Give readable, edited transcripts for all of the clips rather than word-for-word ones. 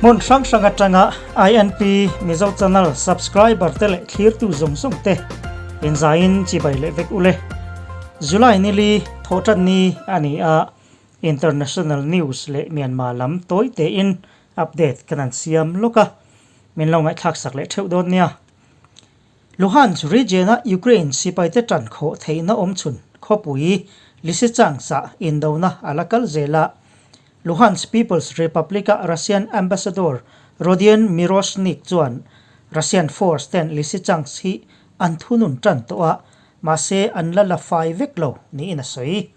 Hmun hrang hrang atanga INP Mizo Channel subscriber te leh thlirtu zawng zawng te inzaiin chibai leh vek ule. July nili thawhtan ni a ni a, International News leh Myanmar lam tawi tein update kan han siam lawk a, min lo ngaihthlak sak leh theuh dawn nia. Luhansk region-a Ukraine sipaite tan khawh theihna awmchhun khawpui Lysychansk-ah indona a la kal zel a. Luhansk People's Republic-a Russian Ambassador Rodion Miroshnik chuan Russian force ten Lysychansk hi an thunun tan tawh a, mahse an la la fai vek lo niin a sawi.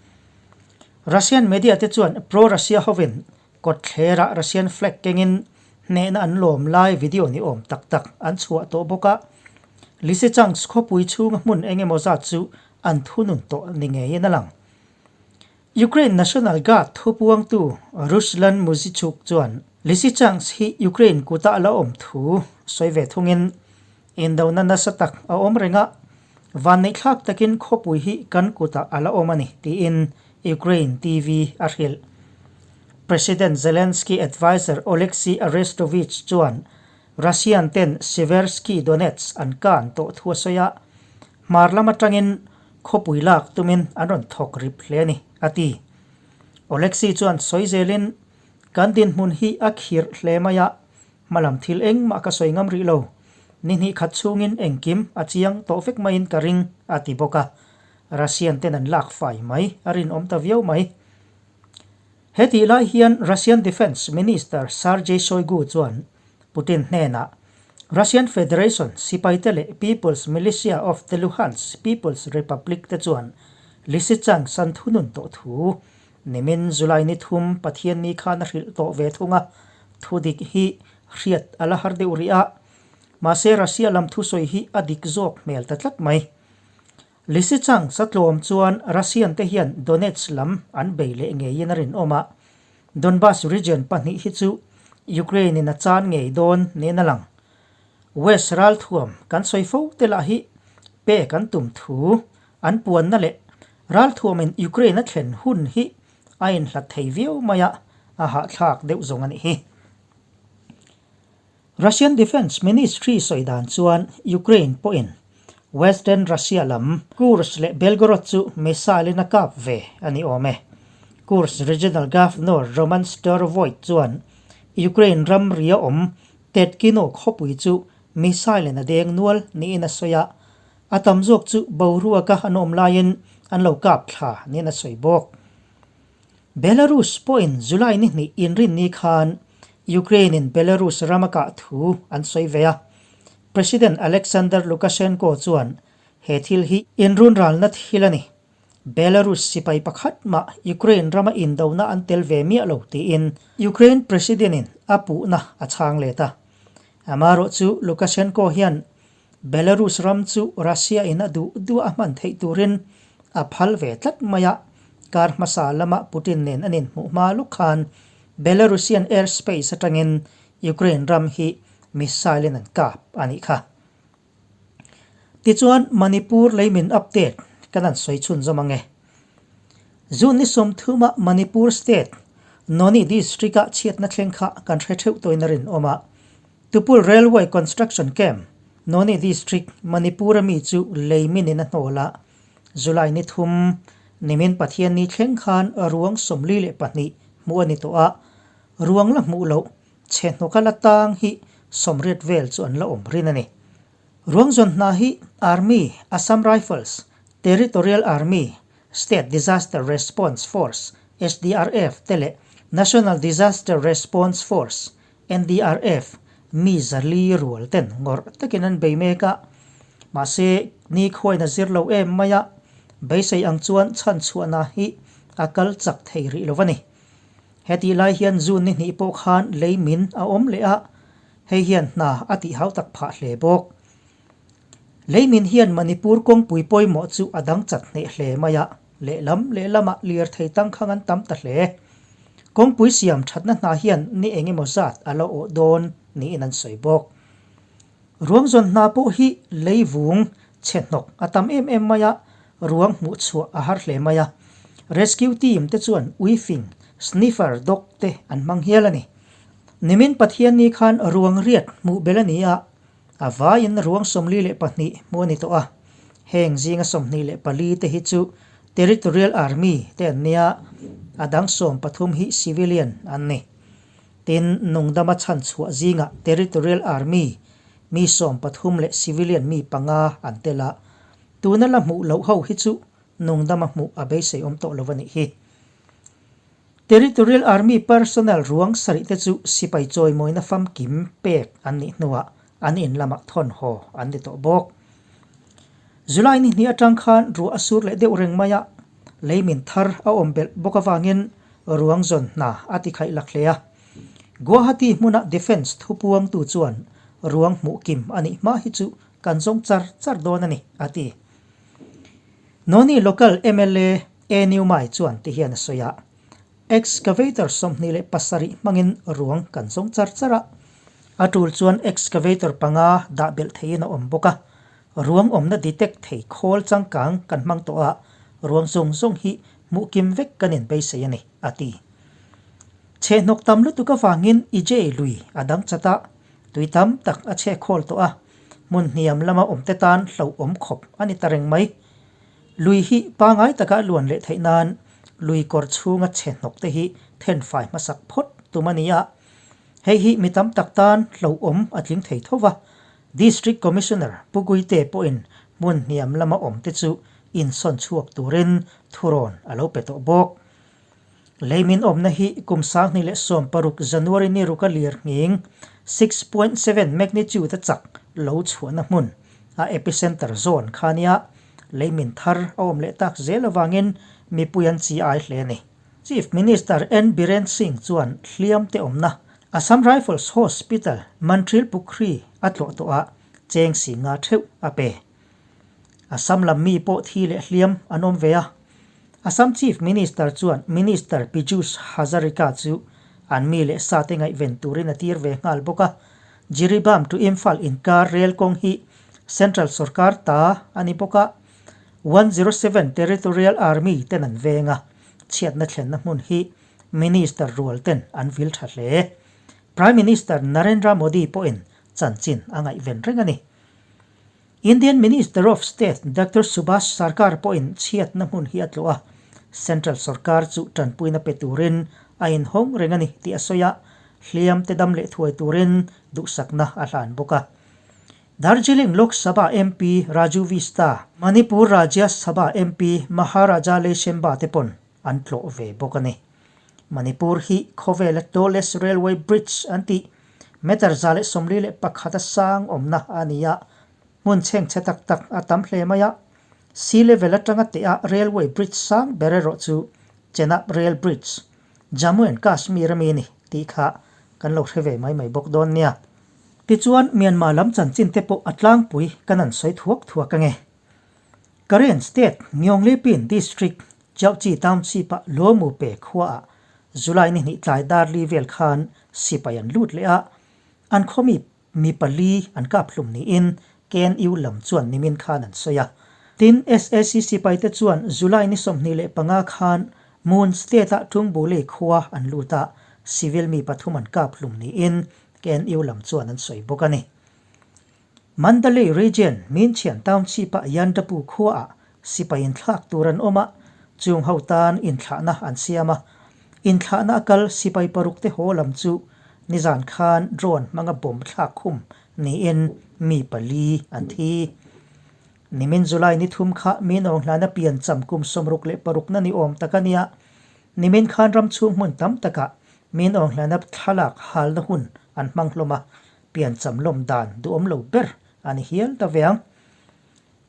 Russian media te chuan pro-Russia hovin Kawtthlerah Russian flag kengin hnehna an lawm lai video ni awm tak tak an chhuah tawh bawk a. Lysychansk khawpui chhunga hmun eng emaw zat chu an thunun tawh ni ngeiin a lang. Ukraine National Guard thupuangtu Ruslan Muzychuk chuan Lysychansk hi Ukraine kuta a la awm thu sawi ve thungin indona nasa tak a awm reng a, vanneihthlak takin khawpui hi kan kutah a la awm a ni tiin Ukraine TV a hrilh. President Zelensky adviser Oleksiy Arestovych chuan Russian ten Siversky Donets an kan tawh thu a sawi a, hmar lam atangin khawpui lak tumin an rawn thawk rip hle a ni, a ti. Oleksiy chuan sawi zelin, Kan dinhmun hi a khirh hle mai a, hmalam thil engmah ka sawi ngam rih lo. Ni hnih khat chhungin engkim a chiang tawh vek maiin ka ring, a ti bawk a. Russian ten an lak fai mai a rinawm ta viau mai. He tih lai hian Russian Defence Minister Sergei Shoigu chuan Putin hnenah Russian Federation sipaite leh People's Militia of the Luhansk People's Republic te chuan Lysychansk an thunun tawh thu nimin July ni thum Pathianni khan a hrilh tawh ve thung a, thudik hi hriat a la har deuh rih a, mahse Russia lam thusawi hi a dik zawk hmel ta tlat mai. Lysychansk a tlawm chuan Russian te hian Donetsk lam an bei leh ngeiin a rinawm a, Donbas region pahnih hi chu Ukraine in a chan ngei dawn niin a lang. West ralthuam kan sawi fo te lah hi pek an tum thu an puanna leh ralthuamin Ukraine a thlen hun hi a inhlat thei viau mai a, a hahthlak deuh zawng a nih hi. Russian Defence Ministry sawi dan chuan Ukraine pawhin Western Russia lam Kursk leh Belgorod chu missile in a kap ve a ni awm e. Kursk Regional Governor Roman Starovoit chuan Ukraine ramri a awm Tetkino khawpui chu missile in a deng nual niin a sawi a, a tam zawk chu boruaka an awm laiin an lo kap thla niin a sawi bawk. Belarus pawhin July ni hnih inrinni khan Ukraine-in Belarus rama kah thu an sawi ve a. President Alexander Lukashenko chuan he thil hi inrunralna thil a ni. Belarus sipai pakhat mah Ukraine rama indona an tel ve miah lo tiin Ukraine President-in a puhna a chhang let a. Amaherawh chu Lukashenko hian Belarus ram chu Russia-in a duh duh a hman theih turin a phal ve tlat mai a, kar hmasa lama Putin nen an inhmuh hma lawk khan Belarusian airspace atangin Ukraine ram hi missile-in an kap a nih kha. Tichuan, Manipur leimin update kan han sawi chhunzawm ang e. June ni 30-ah Manipur state, Noney district-ah chhiatna thleng kha kan hre theuh tawhin a rinawm a, Tupul Railway Construction Camp, Noney District, Manipur a mi chu lei minin a hnawl a, July ni thum, nimin Pathianni thleng khan ruang 42 hmuh a ni tawh a, ruang la hmuh loh chhe hnawka la tang hi 80 vel chu an la awm rin a ni. Ruang zawn hna hi Army, Assam Rifles, Territorial Army, State Disaster Response Force, SDRF, te leh National Disaster Response Force, NDRF, mi 400 rual ten ngawrh takin an bei mek a, mahse ni khuain a zir lo em mai a, beisei ang chuan chhan chhuahna hi a kal chak thei rih lo a ni. Hetih lai hian June ni hnih pawh khan lei min a awm leh a, hei hian hna a tih hau tak phah hle bawk. Lei min hian Manipur kawngpui pawimawh chu a dang chat hneh hle mai a, lehlam lehlamah lirthei tangkhang an tam ta hle. Kawngpui siam thatna hna hian ni eng emaw zat a la awh dawn niin an sawi bawk. Ruang zawn hna pawh hi lei vung chhe hnawk a tam em em mai a, ruang hmuh chhuah a har hle mai a. Rescue team te chuan uifing, sniffer dog te an hmang hial a ni. Nimin Pathianni khan ruang riat hmuh belh a ni a, a vaiin ruang 42 hmuh a ni tawh a. Heng zinga 24 te hi chu Territorial Army te an nia, a dang 13 hi civilian an ni. Tin, nungdama chhan chhuah zingah Territorial Army mi 13 leh civilian mi panga an tel a, tuna la hmuh loh ho hi chu nungdama hmuh a beisei awm tawh lo a nih hi. Territorial Army personnel ruang sarih te chu sipai chawimawina famkim pek an nih hnuah an in lamah thawn haw an ni tawh bawk. July ni hnih atang khan ruah a sur leh deuh reng mai a, leimin thar a awm belh bawk avangin ruang zawn hna a ti khaih lak hle a. Guwahati hmuna Defence thupuangtu chuan ruang hmuh kim a nih hma hi chu kan zawng char char dawn a ni, a ti. Noni Local mla A Newmai chuan ti hian a sawi a, Excavator 27 hmangin ruang kan zawng char char a, a tul chuan excavator panga dah belh theihin a awm bawk a, ruang awmna detect thei khawl changkang kan hmang tawh a, ruang zawng zawng hi hmuh kim vek kan inbeisei a ni, a ti. Chhehhnawk tam lutuk avangin Ijei lui a dang chat a, tui tam tak a chhe khawl tawh a, hmun hniam lama awmte tan hlauhawm khawp a ni ta reng mai. Lui hi pangai taka a luan leh theih nan lui kawr chhunga chhe hnawk te hi thenfai hmasak phawt tum a ni a. Hei hi mi tam tak tan hlauhawm a tling thei tho va, District Commissioner Pu Guite pawhin hmun hniam lama awm te chu insawn chhuak turin thurawn a lo pe tawh bawk. Leimin awmna hi kum 2016 January ni ruka lir nghing 6.7 magnitude a chak lo chhuahna hmun a epicenter zone kha nia leimin thar a awm leh tak zel avangin mipui an chi ai hle a ni. Chief Minister N Biren Singh chuan hliam te awmna Assam Rifles Hospital Manthil Pukhri a tlawh tawh a, cheng si nga theuh a pe. Assam lam mi pawh thi leh hliam an awm ve a. Assam Chief Minister chuan Minister Pijush Hazarika chu an mi leh sa te ngaihven turin a tir ve nghal bawk a. Jiribam to Imphal inkar rel kawng hi Central sorkar ta a ni bawk a, 107 Territorial Army ten an veng a, chhiatna thlenna hmun hi Minister rual ten an vil tha hle. Prime Minister Narendra Modi pawhin chanchin a ngaihven reng a ni. Indian Minister of State Doctor Subhash Sarkar pawhin chhiatna hmun hi a tlawh a, Central sorkar chu tanpuina pe turin a inhawng reng a ni tih a sawi a, hliam te dam leh thuai turin duhsakna a hlan bawk a. Darjeeling Lok Sabha MP Raju Vista, Manipur Rajya Sabha MP Maharaja Leishemba te pawn an tlawh ve bawk a ni. Manipur hi khawvela tallest railway bridge an tih meter 141 a sang awmna a ni a, hmun chhengchhe tak tak a tam hle mai a. Sea level atanga teh a railway bridge sang ber erawh chu Chenab Rail Bridge, Jammu and Kashmir ami a ni tih kha kan lo hre ve mai mai bawk dawn nia. Tichuan Myanmar lam chanchin te pawh a tlangpui kan han sawi thuak thuak ange. Karen State, Myonglipin District, Chauchi Township-a Luomupe khuaah July ni hnih tlai dar li vel khan sipai an lut leh a, an khawmi mi pali an kap hlum niin KNU lam chuan nimin khan an sawi a. Tin, SAC sipaite chuan July ni 25 khan Moon State-a Tungbuli khua an lut a, civil mi pathum an kap hlum niin KNU lam chuan an sawi bawk a ni. Mandalay Region, Minchian Township-a Yandapu khuaah sipai inthlak tur an awm a, chung ho tan inthlahna an siam a. Inthlahna a kal sipai paruk te haw lam chu nizan khan drone hmanga bomb thlak khum niin mi pali an thi. Nimin July ni thum kha min awng hlana piancham kum 66 na ni awm tak a nia. Nimin khan ram chhung hmun tam takah min awng hlana thlalak halna hun an hmang hlawm a, Piancham lawm dan duhawm lo ber a ni hial ta ve ang.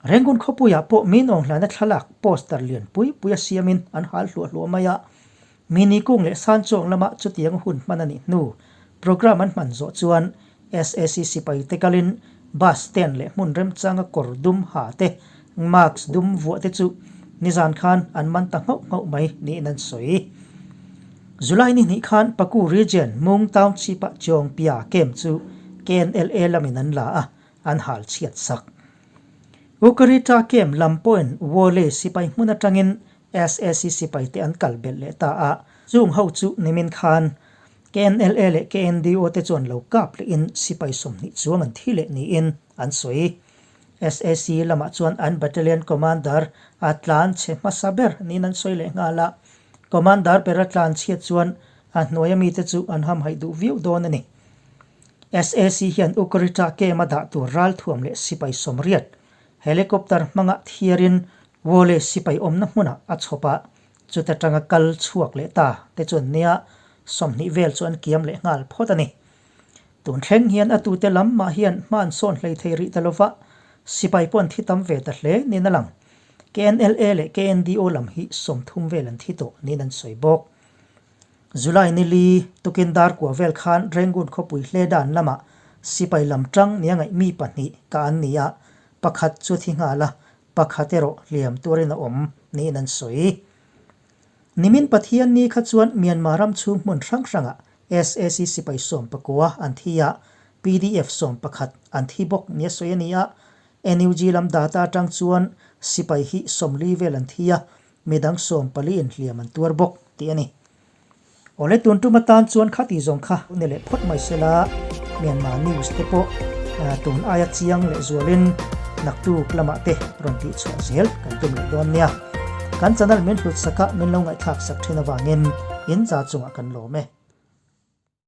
Rangoon khawpuiah pawh min awng hlana thlalak poster lian pui pui a siamin an hal hluah hluah mai a. Mini kung leh Sanchuang lama chutiang hun hman a nih hnu programme an hman zawh chuan SAC sipai te kalin bus stand leh hmun remchanga kawr dum ha te, mask dum vuah te chu nizan khan an man ta nghauh nghauh mai niin an sawi. July ni hnih khan Paku Region Mung Township-a Chawngpia camp chu KNLA lamin an la a, an hal chhiat sak. Ukarita camp lam pawhin Wole sipai hmun atangin SAC sipai te an kal belh leh ta a, chung ho chu nimin khan. KNLA leh KNDO te chuan lo kap lehin sipai 20 chuang an thi leh niin an sawi. SAC lamah chuan an battalion commander a tlan chhe hmasa ber niin an sawi leh nghal a, commander ber a tlan chhiat chuan a hnuaia mite chu an hamhaih duh viau dawn a ni. SAC hian Ukrita camp a dah tur ralthuam leh sipai 80 helicopter hmanga thiarin Wole sipai awmna hmunah a chhawp a, chuta tanga kal chhuak leh ta te chuan nia 20 vel chu an kiam leh nghal phawt a ni. Tun thleng hian a tute lam mah hian hma an sawn hlei thei rih ta lova, sipai pawh an thi tam ve ta hle niin a lang. KNLA leh KNDO lam hi 30 vel an thi tawh niin an sawi bawk. July ni li tukin dar kua vel khan Rangoon khawpui hle dan lamah sipai lam tang nia ngaih mi pahnih ka an ni a, pakhat chu thi nghal a, pakhat erawh hliam tuarin a awm niin an sawi. Nimin Pathian ni kha chuan Myanmar ram chhung hmun hrang hrangah SAC sipai 19 an thi a, PDF 11 an thi bawk nia sawi a ni a, NUG lam data atang chuan sipai hi 40 vel an thi a, midang 14 in hliam an tuar bawk tih a ni. Awle tun tum atan chuan khati zawng kha ni leh phawt mai sela Myanmar news te pawh tun aia chiang leh zualin naktuk lamah te rawn tih chhuah zel kan tum leh dawn nia. Kan channel min hlut saka min lo ngaihthlak sak thin avangin in za chungah kan lawm e.